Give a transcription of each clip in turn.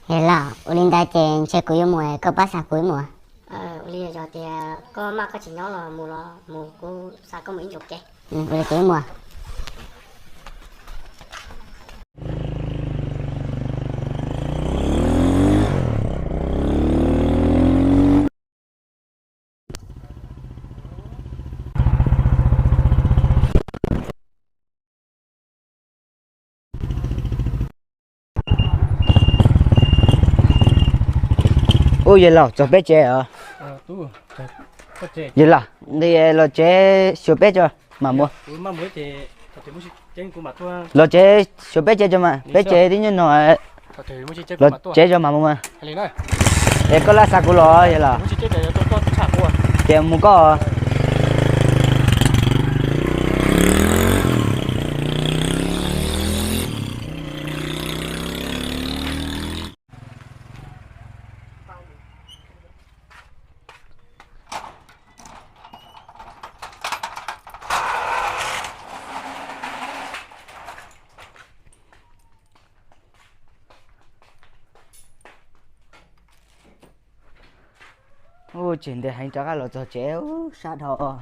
Yawg laus, ua li ntawd ces ntshe kuv yuav mus, koj pab xa kuv ib mus. Ua li yog tias koj maj koj tsis nyob los mus los mus, kuv xa koj mus ib ntus kev. Ua li ces mus. Ub, yawg laus, txog peb tsev os. Yawg laus, nqis los tsev xyuas peb tso mam mus. Los tsev xyuas peb tsev tso mas, peb tsev twb nyob no. Los tsev tso mam mus mas. Es koj laj xa kuv los yawg laus? Ces mus koj. Ub, tseg ntev heev rov qab los txog tsev, ub, sab dhau.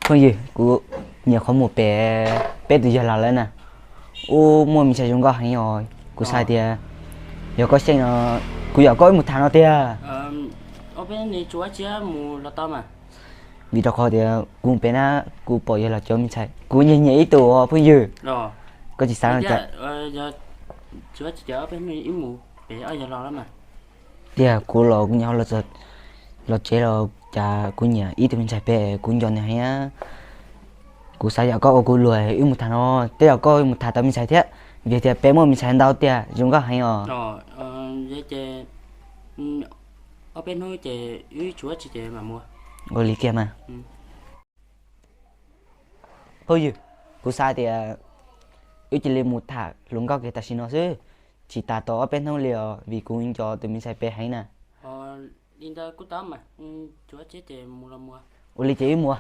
Phooj ywg, kuv nyuam qhuav mus pem peb tus yawg laus lawm na. Ub, muaj me ntxhais zoo nkauj heev os. Kuv xav tias yog koj xyeej no, kuv yuam koj wb mus tham no tiag. Vim rau qhov tias kuv mus pem na, kuv pom yawg laus cov me ntxhais, kuv nyiam nyiam ib tug os phooj ywg. Koj tsis xav no cas? Tiag, kuv los kuv nyiam los tsev los cas kuv nyiam ib tug me ntxhais pem, kuv nco nws heev. Kuv xav yog koj ua kuv luag wb mus tham no, tej zaum koj mus tham tau me ntxhais thiab, vim tias pem muaj me ntxhais ntau tiag zoo nkauj heev os. Ua li kiag mas. Phooj ywg, kuv xav tias wb cia li mus tham hluas nkauj kiag tam sim no xwb, tsis tas tau ob peb hnub li os, vim kuv nco tus me ntxhais pem heev na. Ua li ces wb mus.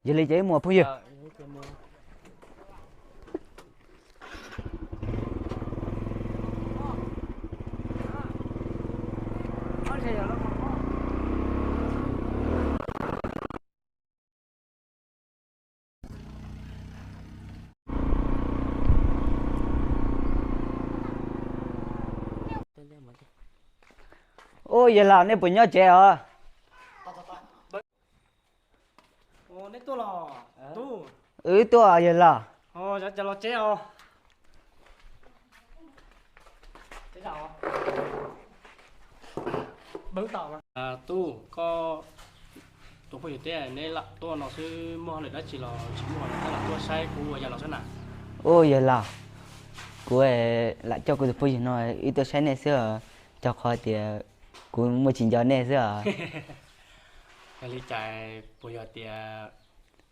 Yog li ces wb mus phooj ywg. Ub, yawg laus, nej puas nyob tsev os? Wb tuaj, yawg laus. Tub, koj tus phooj ywg teb neb lam tuaj no xwb, muaj hauj lwm dab tsi los tsis muaj los tuaj saib kuv ua yawg laus xwb na? Ub, yawg laus, kuv lam coj kuv tus phooj ywg no wb tuaj saib nej xwb os, rau qhov tias kuv muaj tsis nco nej xwb os. Yog li cas puas yog tias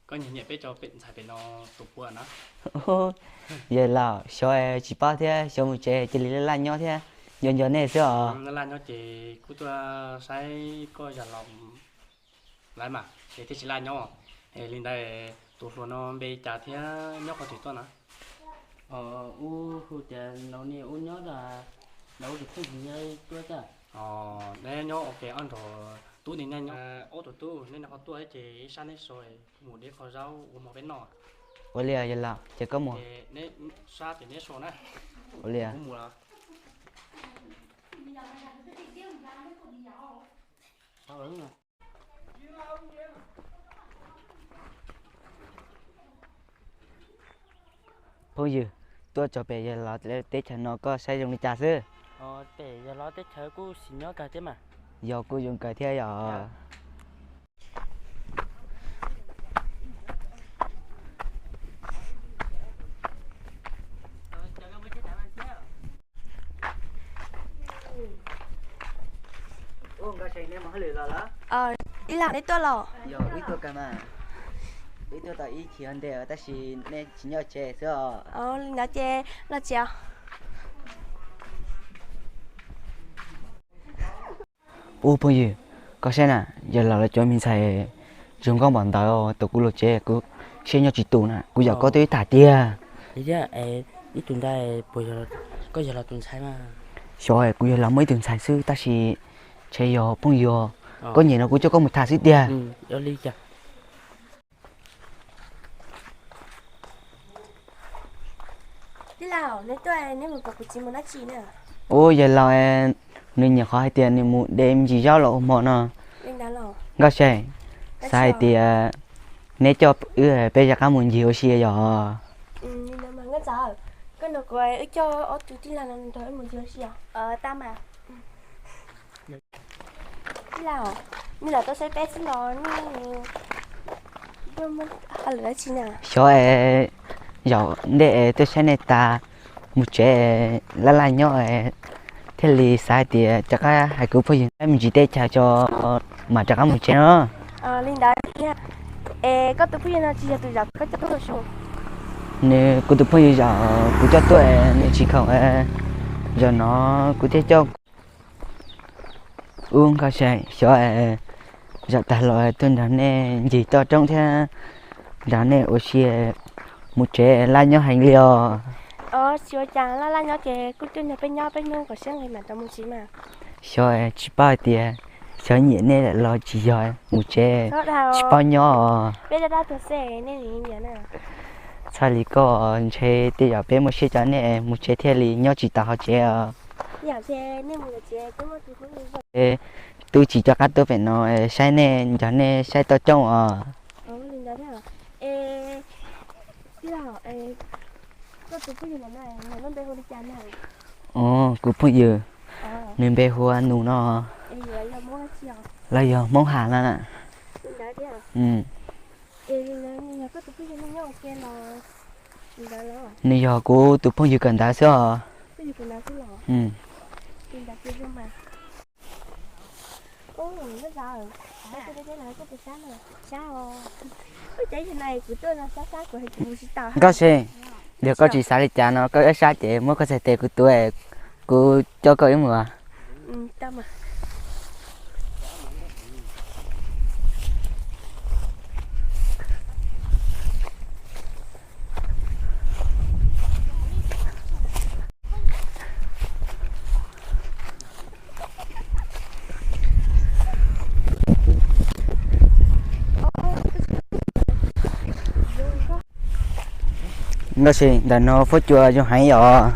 koj nyiam nyiam peb cov pem ntxhais pem no tus puas na? Yawg laus, xyov tsis paub thiab, xyov mus tsev cia li laj laj nyob thiab, nco nco nej xwb os. Laj laj nyob ces kuv tuaj saib koj yawg laus lawv mas es thiaj tsis laj nyob. Li ntawd tus hluas no npe cas thiab nyob qhov twg tuaj na? Ub, hu tias laus niag ub nyob, laus tus phooj ywg nyob tuaj cas. Neb nyob ua ke ob nrog tub ni, neb nyob ob tug tub, neb nyob qhov tuaj ces ib sab neb so, mus deb qhov zaub ua hmo peb noj. Ua li yawg laus, ces koj mus. Neb sab ces neb so na. Ua li. Phooj ywg, tuaj txog pem yawg laus teb chaws no koj saib zoo li cas xwb? Pem yawg laus teb chaws kuj sim nyob kawg thiab mas. Yog kuj zoo kawg thiab yog. Ib lam neb tuaj los? Yog wb tuaj kawg mas. Wb tuaj tau ib chim ntej tab sis nej tsis nyob tsev xwb os. Li ntawd ces los tsev. Ub phooj ywg, koj saib na, yawg laus lawv cov me ntxhais Zoo nkauj npaum ntawd tus kuv luag tsev kuv siab nyob tsis tus na, kuv yog koj twb tham tiag. Xyov kuv yog los muaj ib tug ntxhais xwb tab sis ntshe yog phooj ywg, koj nyiam no kuv coj koj mus tham xwb tiag. Ub, yog laus, nws nyuam qhuav hais tias nws mus de me ntsis zaub los ua hmo no. Nkauj Seej, xav hais tias neb coj wb peb rov qab mus ncig ua si yom? Xyov es zaum ntej es tuaj saib nej tas, mus tsev laj laj nyob, thiaj li xav hais tias rov qab hais kuv phooj ywg me ntsis teb chaws tso mam rov qab mus tsev no. Nws, kuv tus phooj ywg zaum kuv coj tuaj, nws tsis khoom, zaum no kuv thiaj coj. Ub Nkauj Seej, xyov zaum tag los tuaj nrog nej ncig toj roob thiab nrog nej ua si, mus tsev laj nyob heev li os. Xyov tsis paub hais tias xyov nyiam nej lawm los tsis yog, mus tsev tsis paub nyob os. Txhob li koj, ntshe tej zaum peb muaj siab tso nej mus tsev thiaj li nyob tsis tau hauv tsev os. Twb tsis rov qab tuaj pem no saib nej, nrog nej saib toj roob os. Kuv phooj ywg, nws npe hu ua Nus no, los yog Hmoob Has no na. Nws yog kuv tus phooj ywg kawm ntawv xwb os. Nkauj Seej, yog koj tsis xav li cas no koj ib sab ces muab koj txhais tes kuv tuav, kuv coj koj wb mus. Nkauj Seej, ntawm no fuab cua zoo heev yom.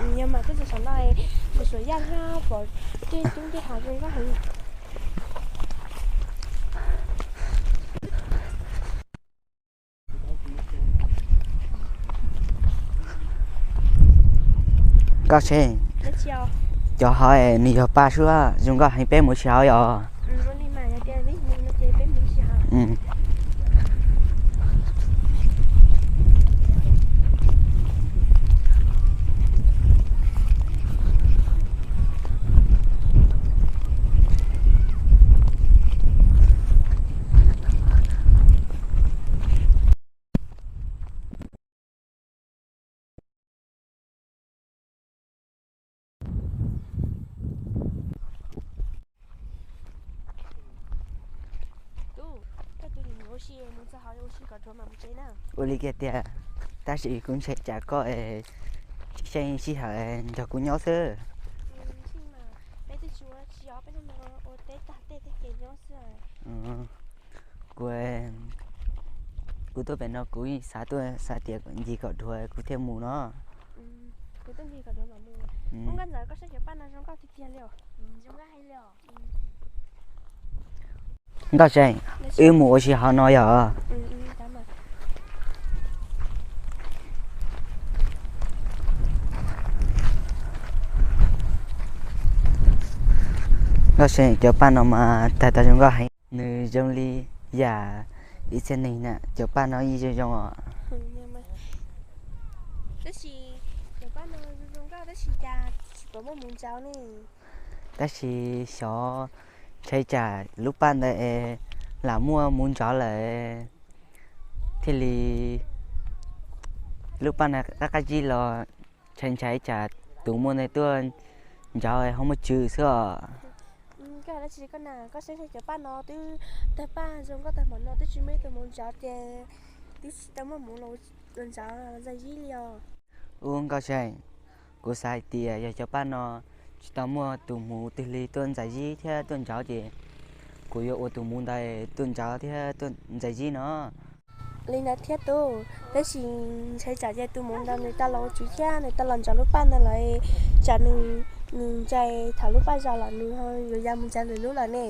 Nkauj Seej, cov hauv nws yog paj suab zoo nkauj heev, peb mus ua si hauv yom. Ua li kiag tiag, tab sis kuv ntshai tsam koj es sib sij hawm nrog kuv nyob xwb. Kuv, kuv tuaj pem no kuv xav tuaj xav tias ncig kom dhuav kuv thiaj mus no. Nkauj Seej, wb mus ua si hauv no yog. Nkauj Seej, cov paj no mas tag tag zoo nkauj heev, nws zoo li yam ib txhia neeg na, cov paj no yeej zoo zoo os. Tab sis xyov ntshai tsam lub paj ntawd es lam muaj muv ntsov lawm thiaj li lub paj ntawd qab qab zib los ntshai ntshai tsam tus muaj ntawd tuaj ntsov ho muaj tswv xwb os. Koj hais dab tsi koj na? Koj saib saib cov paj no twb tawg paj zoo nkauj tag npaum no twb tsis muaj ib tug hmuv ntsav ces twb tsis tau muaj hmuv los ntsav ntxais zib li os. Ub Nkauj Seej, kuv xav hais tias yog cov paj no tsis tau muaj tus hmuv twg li tuaj ntxais zib thiab tuaj ntsav ces kuv yuav ua tus hmuv ntawd tuaj ntsav thiab tuaj ntxais zib no. Li ntawd thiab tub, tab sis ntshai tsam ces tus hmuv ntawd nws tau los ua tswv thiab nws tau los ntsav lub paj ntawd lawm, tsam nws, nws ntxais thaum lub paj zam los nws yuav ya mus ntxais lwm lub lawm ne.